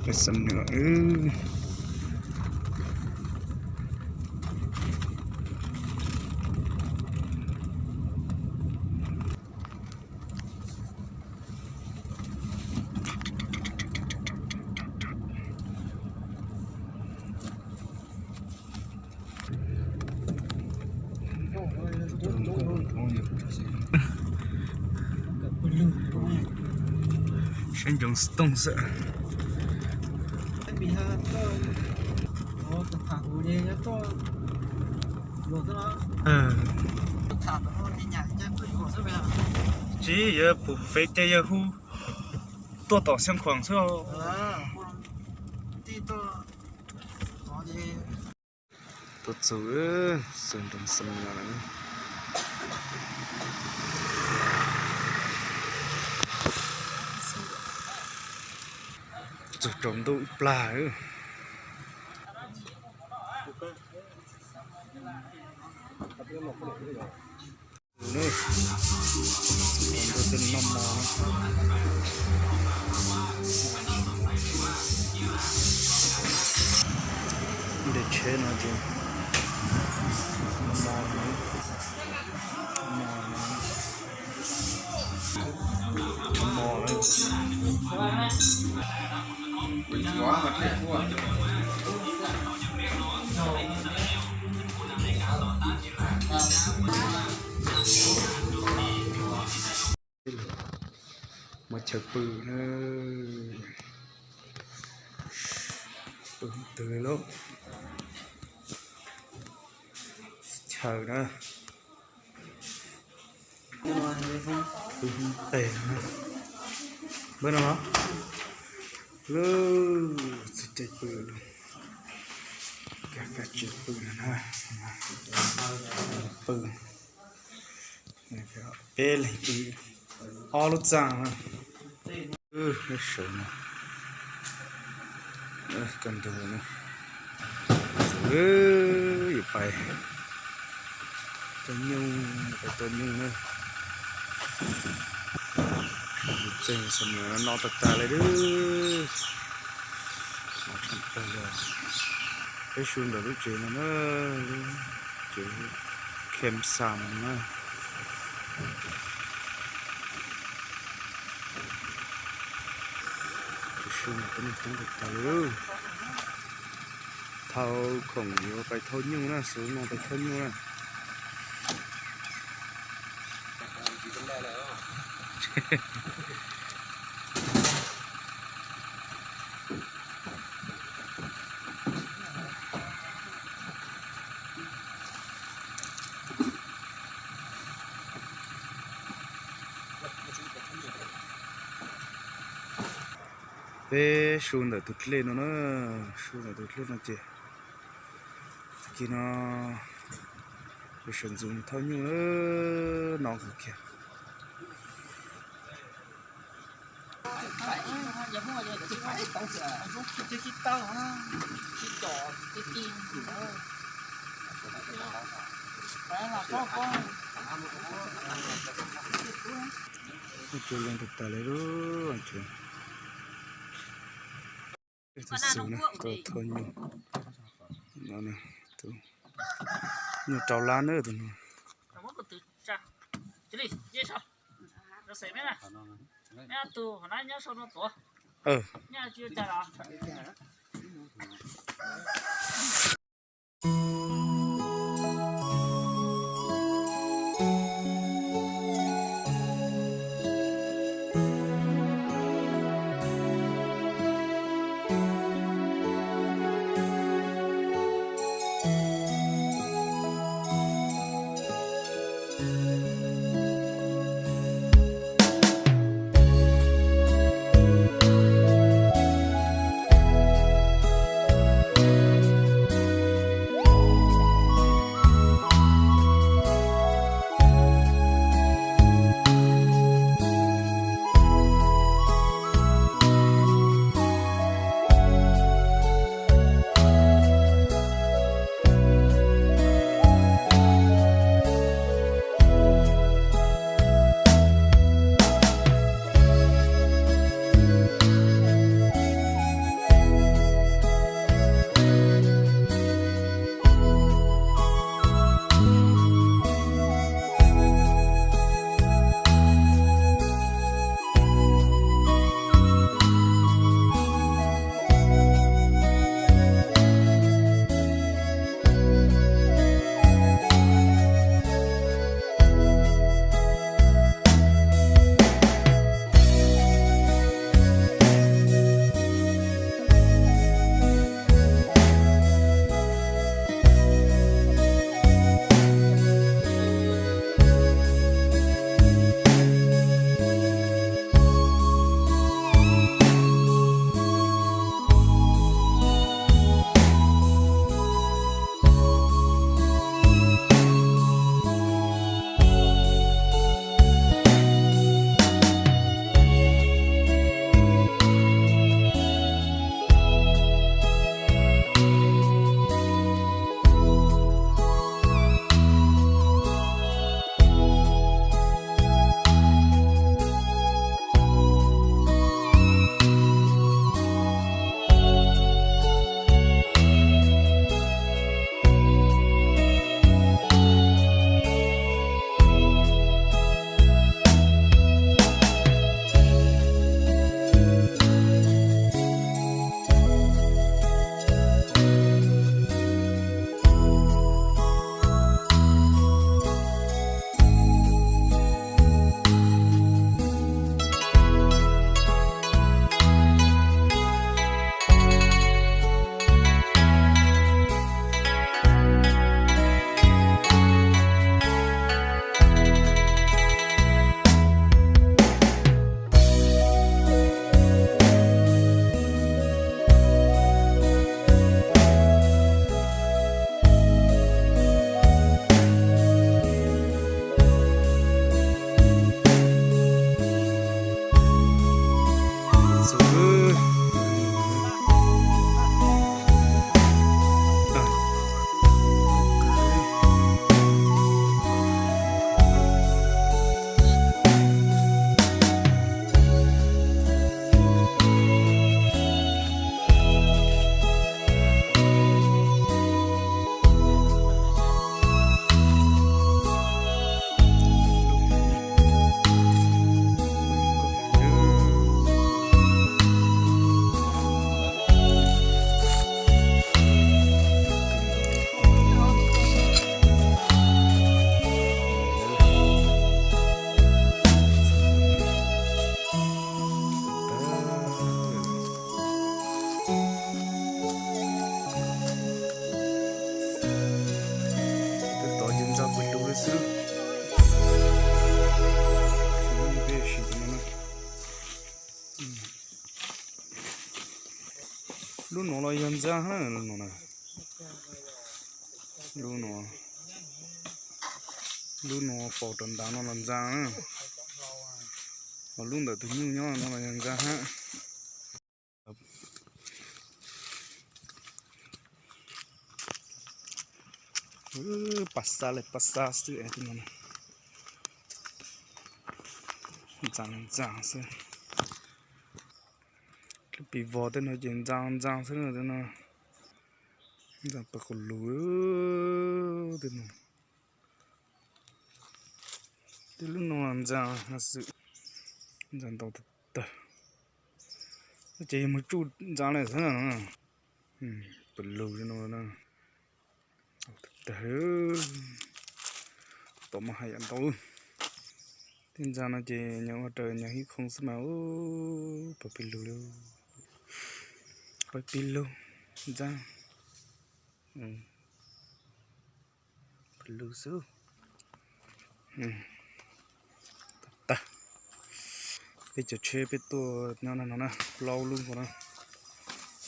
Xam Nuas. Saib ntsoov tooj xwb. Tsis yog pum fes ces yog hu tuaj tom Xeev Khuam xwb. Tuaj txug, txug nroog Xam Nuas lawm. Txug tsaus ntuj ib plag. Noj mov, nte tsheb no ces noj mov, noj mov, noj mov. Muaj chaw pw na. Pw twg li lauj? Chaw na. Pw tes no. Npawb no los? Lub txog caij pw, kab kab tsev pw no na. Pw, peb leeg pw ob lub txaj na. Sawv no, koj ntug no, yuav pais tua nyuj, pais tua nyuj na. Txeeg Xam Nuas no tag tag li lawm. Peb su ntawm lub tsev no na, lub tsev Khem Xam no na. Tsis su mas peb niag coob tag tag li. Thau khoom yuav pais thauj nyuj na, xub no pais thauj nyuj na. Peb su ntawm tus dlej no na, su ntawm tus dlej no ces tag kis no yus sawv ntxuv thauj nyuj na, no kiag. Tus leej tus tas li lub, tus xwb na, tus thauj nyuj no, tus nyuj rau lab na tus no. Lub nuav los yog ntxaa, lub nuav, lub nuav, lub nuav faus rau ntawm no los ntxaa na. Ho lub ntawm tus nyuj nyob no los yog ntxaa hab. Pab xab le pab xab xwb es tej no ntxaa ntxaa xwb. Lub pim vog tej no ces ntxaa ntxaa xwb na tej no. Ntxaa pawg qus lug tej no. Tej lub no ntxaa xwb, ntxaa ntau tag tag. Ces yog mus tsuj ntxaa le xwb na. Pawg lug no na. Tag tag, tom mas hais yam ntau. Tej ntxaa no ces nyuam ua raws nyuam hib khoom xwb mas, pawg pig lug li, pawg pig lug, ntxaa, pawg lug xwb. Tag, peb cov tsheb peb tuaj nyob no na, plaub lub qhov no,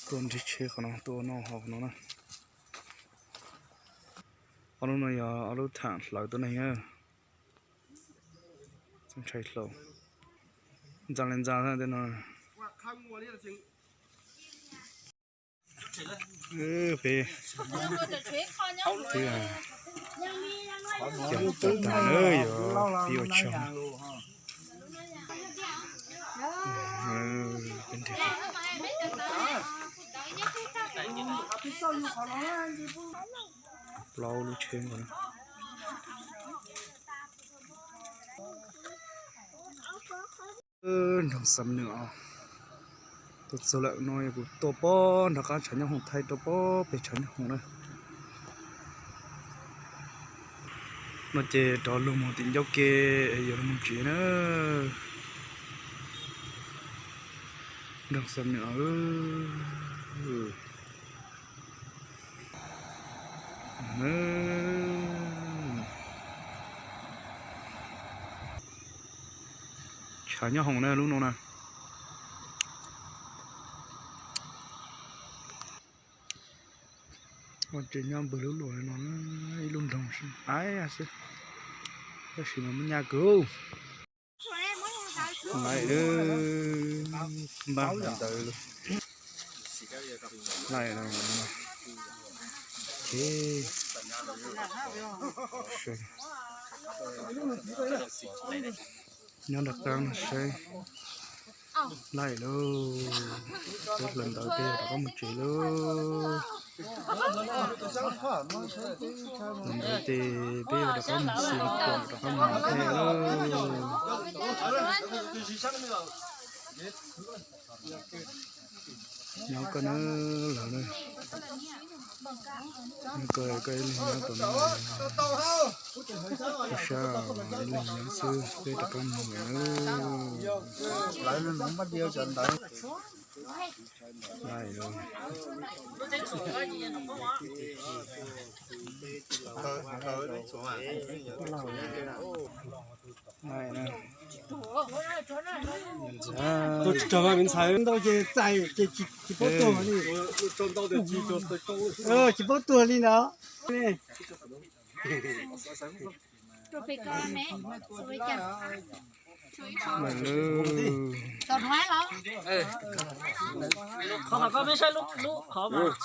tuaj nrhiav tsheb qhov no, tuaj noj hauv qhov no na. Ob lub no yog ob lub tham hlawv tuaj neeg. Ntxaa le ntxaa tej no. Peb, peb, yog pib ua tsaug. Plaub lub tsheb nkaus na. Nroog Xam Nuam, tuaj txog lawm no yog kuv tuaj pob nrog qab tshav nyob hoom thaij rau pob peg tshav nyob hoom na. No ces rov lug mus tim ncauj ke es yuav lug mus tsev na. Nroog Xam Nuam. Tshav nyob hoom na lub no na. Ua tsev nyob npawg lub luam no, ib lub nroog xwb, tab sis mas muaj nyaj kawg. Laim, npaj ntawd, laim, nyob nram qab no saib. Laim lauj, peb hla ntawd peb yuav rov qab mus tsev lauj. Hla ntawd ces peb yuav rov qab mus xis, rov qab mus tsev lauj. Nyob koj na, lawv na. Nyob koj, koj ib leeg nyob tom no. Koj sab ib leeg nyob xwb, peb rov qab mus lawm na. Lawv no npaj diav tsam ntawd. Tus tsis raug mas ntxhais ntau ces txais ces tsis paub tuag li. Tsis paub tuag li ntawd. Qhov no koj mej saib lub qhov mas.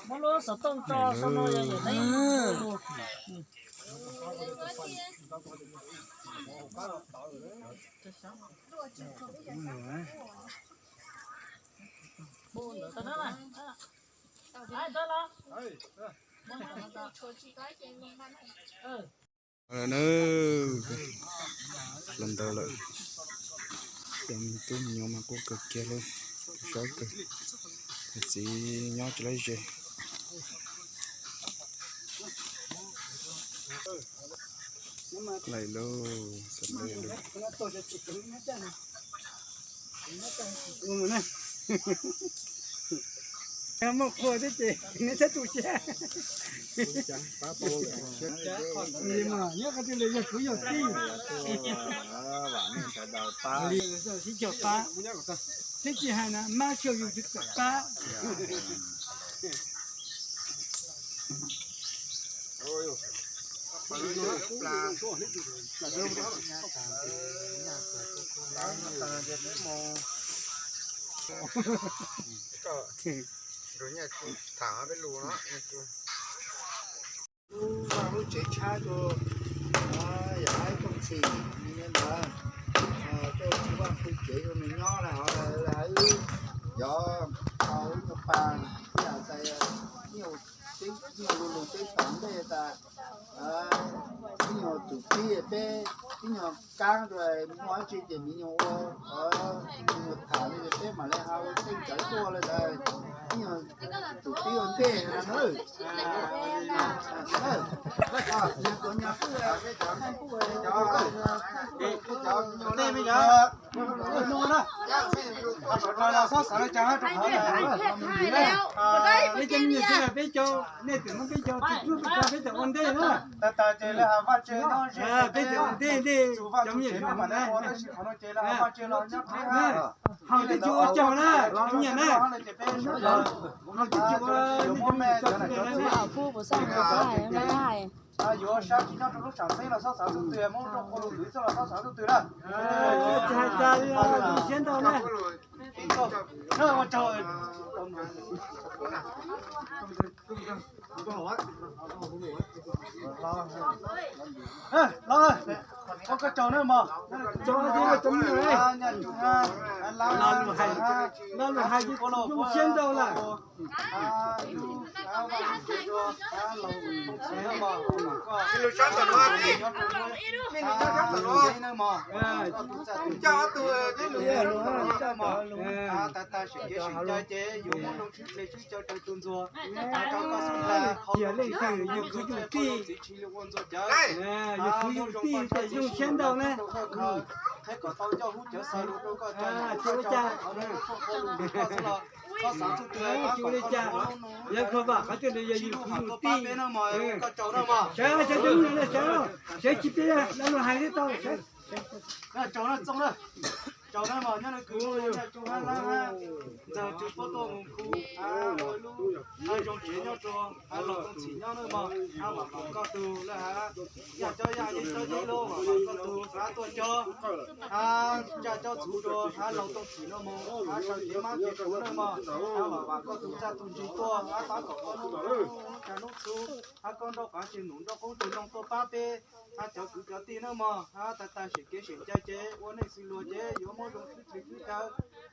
Muab lub xov tooj tso sau no yog yawm teb. Lawm na, hla ntawd lawm. Cov me tub me nyuam mas quaj kawg kiag li, saib kawg. Niam txiv nyob tsis laib ze. Laim lauj, xam ntawd lauj. Muaj qhua thiab ces neb txhob tu siab. Mas nyob qhov twg los yog kwv yog tij. Sib cog pab, twb tsis hais na, mab xyaum yus twb pab. Tham peb lus no, lub vaj lub tsev tshab rau yam haib tooj txhim ntawd, rau phu vaj phu tsev rau nws nyob na, yog wb nyuag pas, ib yam tais, ib nyuag lus lus teb tom ntej tas, ib nyuag tus tib peb, ib nyuag kab rau muaj dab tsi ces nws nyuag ua, nws nyuag tham li peb mam li hais ua tej cawv tuaj li ntawd, ib nyuag tus tib ua ntej na. Peb cov me nyuam, nej cov me nyuam sib peb cov, nej twb muab peb cov tsis rub peb cov, peb cov ua ntej na. Peb cov ua ntej ntej, cov me nyuam sib peb mas na. Hauv twb tsis ua caug na, cov me nyuam na. Hauv twb tsis ua, nej cov me nyuam sib peb na. Yuav sab tsis nyob rau lub tsam teb los txhob xav tus twg, muab rau qhua lus lwm xwb los txhob xav tus twg na. Tsis hais cas li, siab ntau na. Ua tsaug. Los, ua koj tsaug na mog. Cov me nyuam, lo lus hais zoo siab ntau lawm. Cia leej twg yug kwv yug tij, yug kwv yug tij ces zoo siab ntau na. Ua cas tsis ua li cas, yog kho vam qhov twg nws yog yug kwv yug tij. Sawv, sawv cov me nyuam na, sawv, sawv tsis peb, lo lus hais thiab tau. Tsaug na, txooj na. Tsaug na mog, nyob nws kwv tij Ntxawg Tswv Pob tuaj mus khu, ua lub zoo tsev nyob rau Laus Tooj Txhim nyob na mog, mam vam koj tug lawm hab, yaj cov yaj, yeeb cov yeeb lub, mam vam koj tug hab tuaj cog, hab tsa cov txhuv rau hab Laus Tooj Txhim no mog, hab sawv kev mab kev suav na mog, hab mam vam koj tug txaj tug ntsig tuaj hab pab kom koj hnub, hnub tsaus hnub txhub, hab koj nrauj qav tsis num nrauj qoob tsis loo tuaj pab peb, hab cov kwv cov tij na mog, hab tag tag seem kev seem cai ces ua neej xws luag ces yuav muab zoo sib txwv sib caw,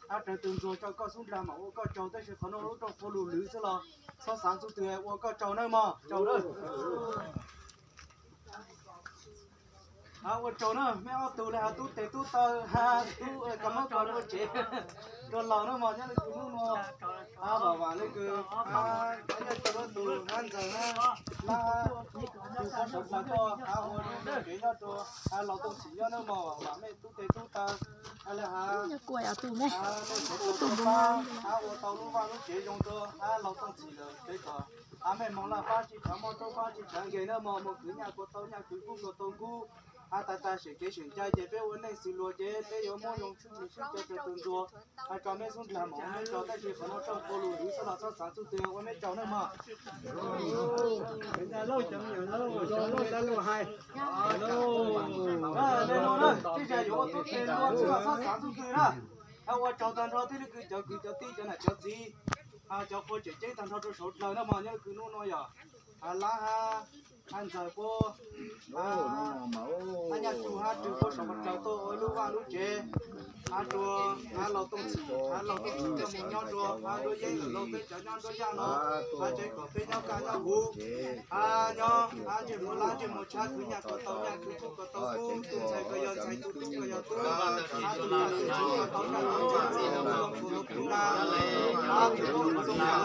hab raws tus ntsuag rau koj xub nra mam ua koj tsaug, tab sis qhov no lub rooj qhua lus lwm xwb los txhob xav txuj twg, ua koj tsaug nawb mog, tsaug nawb. Ua tsaug na mej ob tug le hab tub tes tub taw, tub koj muab koj lub tsev rua laus na mog, nyob le kws hnub nua, hab vam vam le kws, nyob rua lub tus hab Ntxawg hab, hab tus sab sawv dlawg koj hab ua lub tsev nyob rua hab Laus Tooj Txhim nyob na mog, vam mej tub tes tub taw, hab le hab, hab ua tau lub vaj lub tsev zoo rua hab Laus Tooj Txhim lawm, peb kom hab mej moog laj pab tsi tshaav, moog roob pab tsi tshaav nkeeg na mog, moog khwv nyaj kuas tau nyaj, khwv kub kuas tau kub, hab tag tag seem kev seem cai ces peb ua neej xws luag ces peb yuav muab zoo sib txwv sib caw raws tus ntsuag, hab tso mej xub nrag mam ua mej tsaug, tab sis qhov no rooj qhua lus lwm xwb los txhob xav txuj twg, ua mej tsaug nawb mog. Tej zag yuav ua tub tes lua xwb los txhob xav txuj twg na. Hab ua tsaug tag nrho thiab le kws cov kwv cov tij cov nam cov txiv, cov qhua tseem ceeb tag nrho rua suav dlawg na mog, nyob le kws hnub nua yog hab Lab hab, hab Ntxawg puab, hab Nyaj Tsuj hab Rwg puab sawv dlawg tuaj ua lub vaj lub tsev, hab rua hab Laus Tooj Txhim, hab Laus Tooj Txhim coj moog nyob rua hab Nruab Yeeb lawm, Laus peb cov nyob Nruab Yaj no, hab tsev kom peb nyob kaj nyob huv, hab nyob hab ntsej muag lab ntsej muag tshav, khwv nyaj kuas tau nyaj, khwv kub kuas tau kub, tu ntxhais kuas yog ntxhais, tu tub kuas yog tub, hab tu tub kuas tau tub na, hab tu tub kuas tau tub na,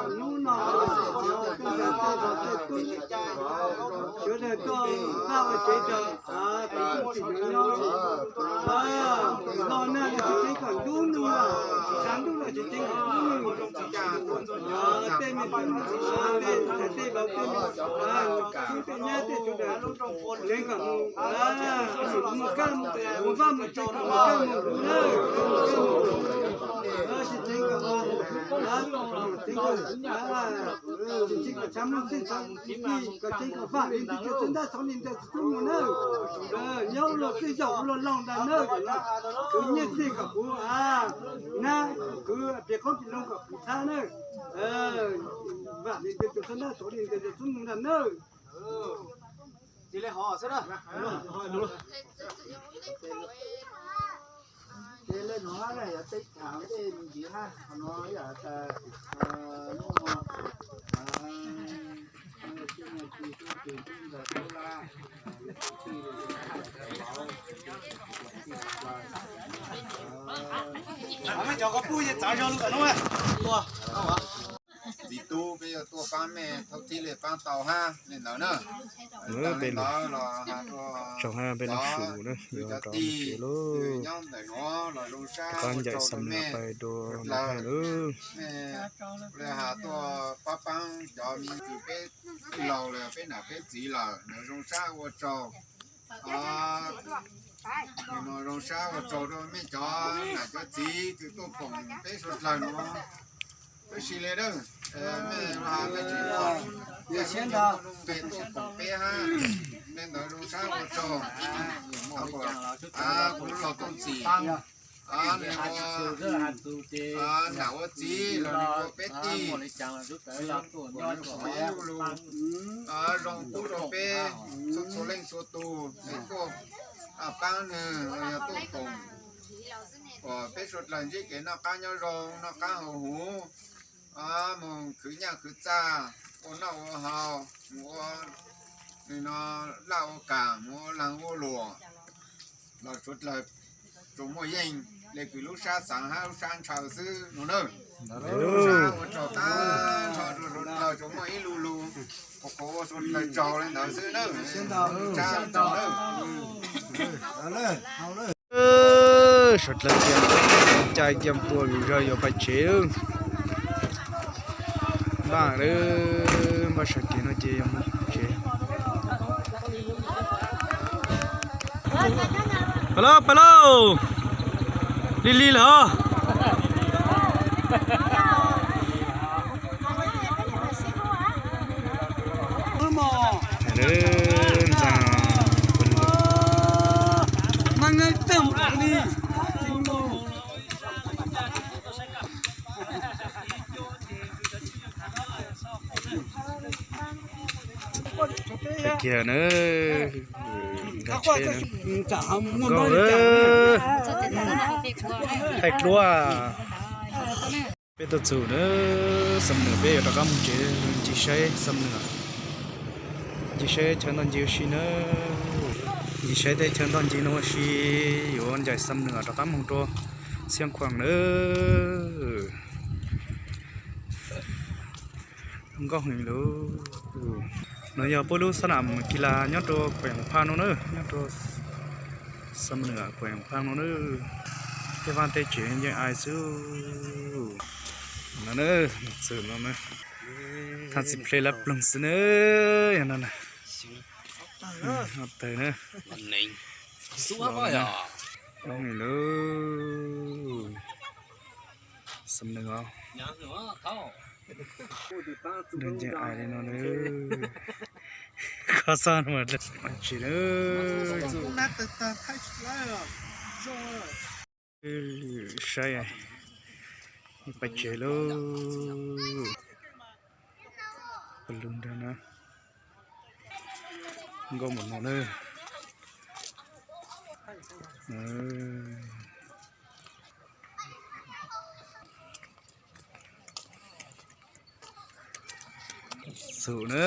hnub no, hnub no, Sawv daws tuaj pab ua tsev rau peb tug txiv neej nyob, los nag los tsis ceeb kom ntub ntuj, tshav ntuj los tsis ceeb kom ntub ntuj. Tej me tub me nyuam, tej vauv tej me, tej nyab tej sawv daws, leej kom mus, mus kaj mus vaj mus tsev kom mus kaj mus huv na, tsis ceeb kom, tsis ceeb kom tshav muaj txij tshav muaj txij, kom ceeb kom vam li ntawd, txhob ntab txhob li ntawd txhob mus na. Nyob ua luaj txij zaum ua luaj laug ntag na, kwv nyiaj txij kom kuv, nab kwv plis qoob plis loo kom kuv thab na. Vam li ntawd txhob ntab txhob li ntawd txhob mus ntag na. Ces lawv no hab yog teb chaws ntej me ntsis hab, qhov no yog tas, txiv tub peb yuav tuaj paab mej thaum thib li paab tau hab li ntawd na. Peb los, tsoom hab peb los su na, yuav rov mus tsev lauj. Rov qab ncaim xam nws pais dua no hab lauj. Mej has tuaj paab paab cov me ntxhais peb tij laug lawm, peb nam peb txiv lawm, nws zoo sab ua tsaug. Nws zoo sab ua tsaug rau mej cov nam cov txiv kws tuaj koom peb suav dlawg no. Tab sis li dawb, mej, mej tsis, peb tuaj koom peb hab, li ntawd zoo sab ua tsaug. Kuv lub laug Tooj Txim, nws ua nam ua txiv los nws ua peb tij, ua ib lub lug, zoo pub rau peb txhua txhua leej txhua tug, peb tuaj paab nws los yog tuaj koom kom peb suav dlawg ntsib kev noj qaab nyob zoo, noj qaab haus huv, moog khwv nyaj khwv txag, ua noj ua haus, moog ua laj ua kaam, moog ua laag ua luam, los suav dlawg tsuas muaj yeej le kws lub sab xaav hab lub sab ntshaw xwb no na. Lub sab ua tsaug taag nrho rua suav dlawg tsuas muaj ib lu lug, qhuas qhuas ua suav dlawg tsaug le ntawd xwb na. Sab tsaug na. Suav dlawg cia, cai cia npua zug zog yuav pais tsev. Npaj lawm, npaj sawv kev no ces yuav mus tsev. Pais lauj, pais lauj. Lig lig lawm os. Ntxaag, kiag na, nkag tsheb na, nkauj lawm, thaij duab. Peb tuaj txug na, Xam Nwm peb yuav rov qab mus tsev, ncig saib Xam Nwm, ncig saib chaw ntoj ncig ua si na, ncig saib tej chaw ntoj ncig no ua si, yuav ncaim Xam Nwm rov qab moog rua Xiab Khuam na. Zoo nkauj heev lauj. No yog puab lub xab nam kis las nyob rua Khuam Phaj no na, nyob rua Xam Nwm Khuam Phaj no na. Tej vaaj tej tsev nceeg ais xwb. No na, txug no na, thaaj txiv plej lab ploog xwb na. Yog no na, tawg na. Zoo lauj, Xam Nwm os. Nceeg ais li no na. Koj xab mas tsis na. Saib, pais tsev lauj. Pais lug nrag na. Nkauj npaum no na. Xum na,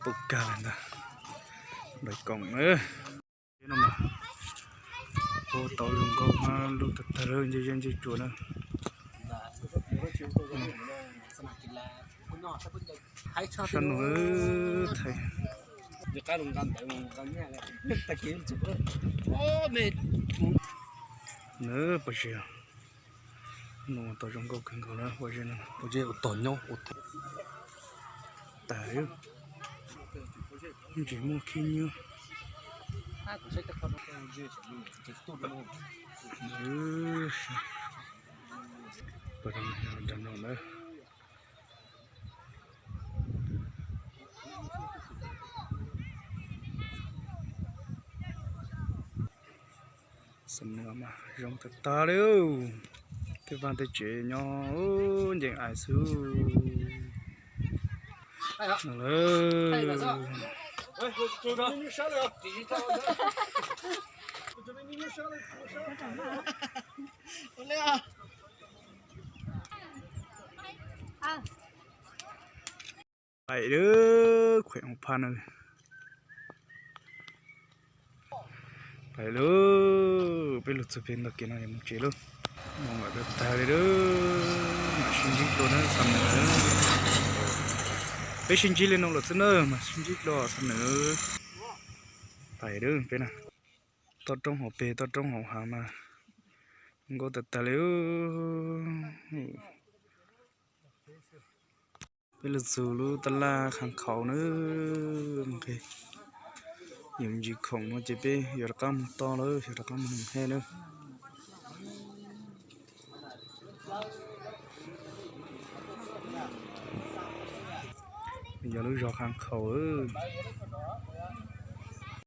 pum kag lawm ntag. Nplaim koom na. Ua tau zoo nkauj hab lub tag tag lawm, nce zeb nce tsuas na. Sab no thaiv. Nws pos zis no ua tau zoo nkauj kawg nkaus na, pos zis ua tog nyob ua tag, tsis muaj khib nyiab. Pos no na. Xam Nws mas zoo tag tag li. Tej vaj tej tsev nyob ncees ais xwb. Pais lawm, khuem hauv phaj na. Pais lawm, peb lug txug pem ntug kev no yuav mus tsev lawm. Mus lawm tag tag li lawm, mam sib ntsib dlua na Xam Nws. Peb sib ntsib li no lawm xwb na, mam sib ntsib dlua Xam Nws. Pais lawm peb na. Toj roob hauv peg, toj roob hauv hav mas nkauj tag tag li. Peb lug txug lub taj laj Khaj Khaum na. Yus ntsis khoom no ces peb yuav rov qab mus toj lawm, yuav rov qab mus Noom Hej lawm. Yog lub zos Khaj Khaum.